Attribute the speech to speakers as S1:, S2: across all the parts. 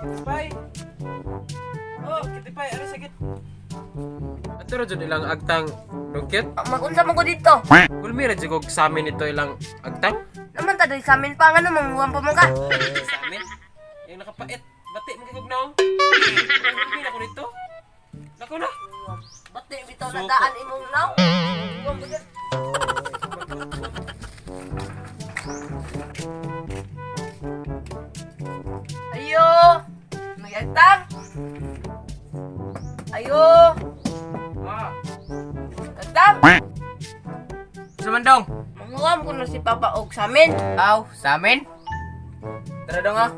S1: Kitipay. Oh, kitipay, ano sakit? Ato ra jud ilang agtang dongkit.
S2: Magunsa man ko dito.
S1: Gulmi ra jud kog sa amin ito ilang agtang.
S2: Naman ta sa amin pa nga manguwang pa man ka.
S1: Sa amin. Yung nakapait, bati mo kay naong. Gulmi na ko dito. Nako na.
S2: Bati bitaw na daan imong naw. Ayo! May agtang! Ayo!
S1: Ah,
S2: Agtang!
S3: Sa mandong.
S2: Manguwam ko na si Papa og sa amin.
S3: Aw, sa amin. Tara dong ah.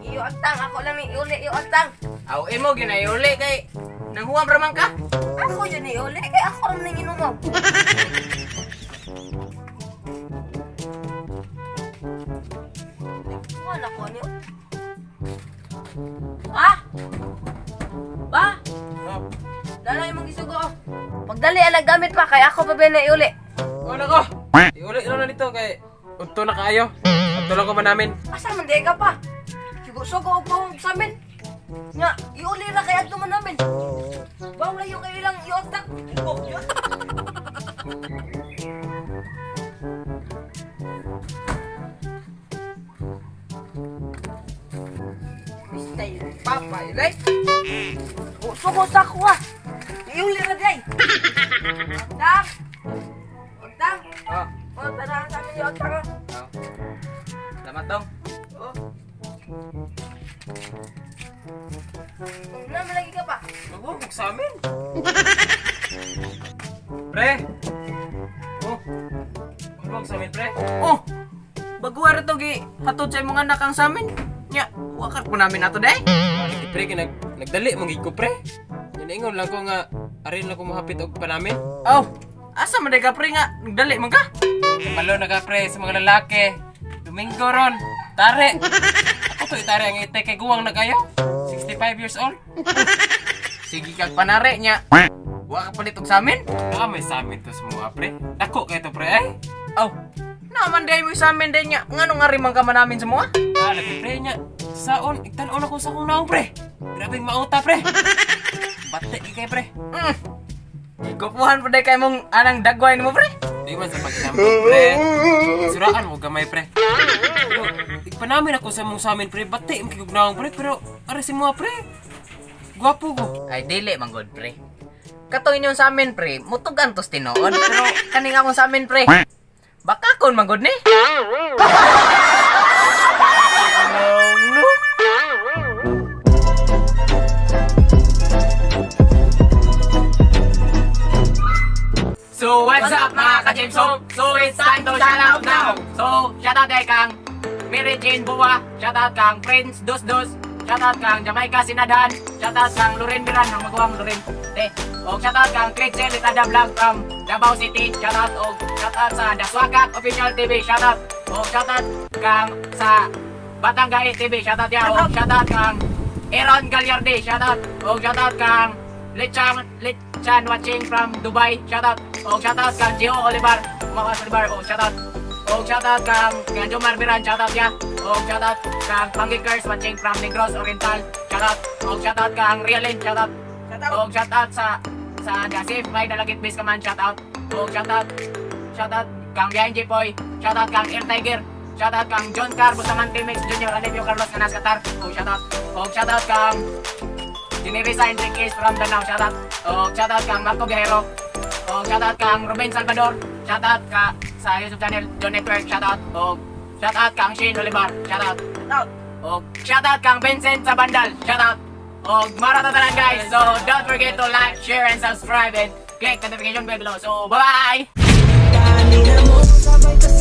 S2: Iyo agtang, ako lang ni iuli iyo agtang.
S3: Aw, imo ginayuli kay nanghuwam ra man ka.
S2: Ako yun iuli kay ako ram ning inumaw. Wala ko niyo. Ah! Ba?
S1: ah.
S2: Dala imong gisugo. Oh. Pagdali alag gamit pa kay ako pa ba na iuli.
S1: Oh, nako. Iuli na na dito kay unto na kaayo. Unto lang ko man namin.
S2: Asa man di ka pa? Sugo-sugo og pahog sa amin. Nga, iuli ra kay adto man namin. Bawla yung kay ilang iotang. Bistay, papa, ilay. Sugo sa ako ah. Iuli ra di ay. Otang. Otang.
S3: Oh.
S2: Oh, tara sa amin yung otang ah.
S3: Aw. Salamat dong.
S2: Oh. Na, malagi ka pa.
S1: Maghuwag sa amin. Pre. Oh. Maghuwag sa amin, pre.
S3: Oh. Bago ra to gi hatod sa imong anak ang sa amin. Nya, wakar po namin ato day.
S1: Lagi pre, kay nagdali mong ko pre. Yan ingon lang ko nga arin lang ko mohapit og panamin.
S3: Aw, asa man day ka pre nga nagdali man ka?
S1: Malo na ka pre sa mga lalaki. Domingo ron. Tare. Ako to itare ang ite kay guwang na kayo. 65 years old.
S3: Sige kag panare nya. Wa ka palit og sa amin.
S1: Baka may sa amin to sa mga pre. Dako kay to pre ay.
S3: Aw, naman day mo sa amin day nya. Ngano nga rin man ka man namin sa mga?
S1: Ah, lagi pre nya. Saon, igtan-on ako sa akong naong pre. Grabeng mauta pre. Bate kay pre.
S3: Gikupuhan pa day kay mong anang dagway nimo pre.
S1: Di man sa pagtambok pre. Suraan mo gamay pre. Pero igpanamin ako sa mong sa amin pre. Bate ang kigugnaong pre. Pero are si mga pre. Gwapo ko.
S3: Ay dili man god pre. Katong inyong sa amin pre, mutugan tos tinuod pero kaning akong sa amin pre. Baka kon man god ni. No, no. So what's up mga ka-Jameson? So it's time to shout out now. So shout out kay kang Mary Jane Bua, shout out kang Prince Dus Dus, shout out kang Jamaica Sinadan, shout out kang Loren Miran, ang maguwang Loren. De. Og shout out kang Critzel Litada Vlog from Davao City, shout out og shout out sa Daswakak Official TV, shout out og shout out kang sa Batangay TV, shout out ya og shout out kang Aaron Gallarde, shout out og shout out kang Lechan Lechan watching from Dubai, shout out og shout out kang Gio Olivar, Makas Olivar, og shout out og shout out kang Jomar Miran, shout out ya og shout out kang Pangikers watching from Negros Oriental, shout out og shout out kang Rialin, shout out og shout out sa The Safe May Dalagit Base Command, shout out og shout out kang Bian Jipoy, shout out kang Air Tiger, shout out kang John Car Bustamante Mix Jr. Alivio Carlos Canas Qatar, og shout out og shout out kang Dinirisa Enriquez from Danao, shout out. Og shout out kang Marco Viajero. Og shout out kang Ruben Salvador. Shout out ka sa YouTube channel John Network, shout out. Og shout out kang Shane Olivar, shout out.
S2: Out.
S3: Og shout out kang Vincent Sabandal, shout out. Og marata tanan guys. So don't forget to like, share and subscribe and click the notification bell below. So bye-bye.
S4: Kanina mo sabay.